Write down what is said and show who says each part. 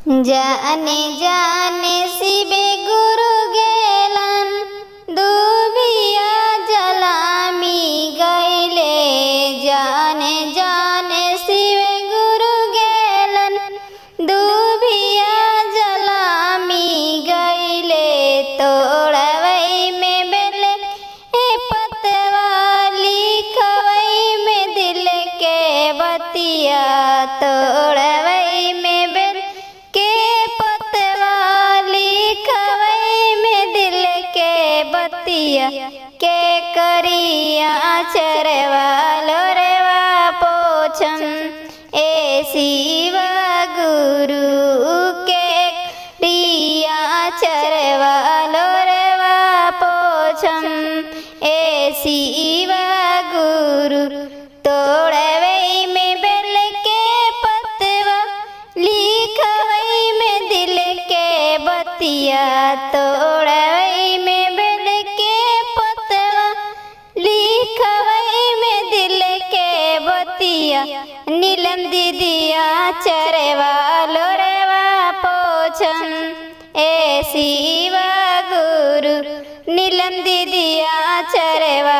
Speaker 1: जाने जाने शिवे गुरु गेलन दुबिया जलामी गैले। जाने जाने शिवे गुरु गेलन दुबिया जलामी गैले। तोड़वई में बेल ए पतवा लिखवई में दिल के बतिया। तोड़वई में बेल के पतवा लिखवई में दिल के बतिया। के करिया चरवा लोरवा पोछम ए शिवा गुरु के रिया चरवा लोरवा पोछम ए शिवा गुरु। तोड़वई में बेल के पतवा लिखवई में दिल के बतिया। तोड़वई में बेल के पतवा लिखवई में दिल के बतिया। नीलम दीदिया चरवा लोरवा पोछम ए शिवा गुरु। नीलम दीदिया चरवा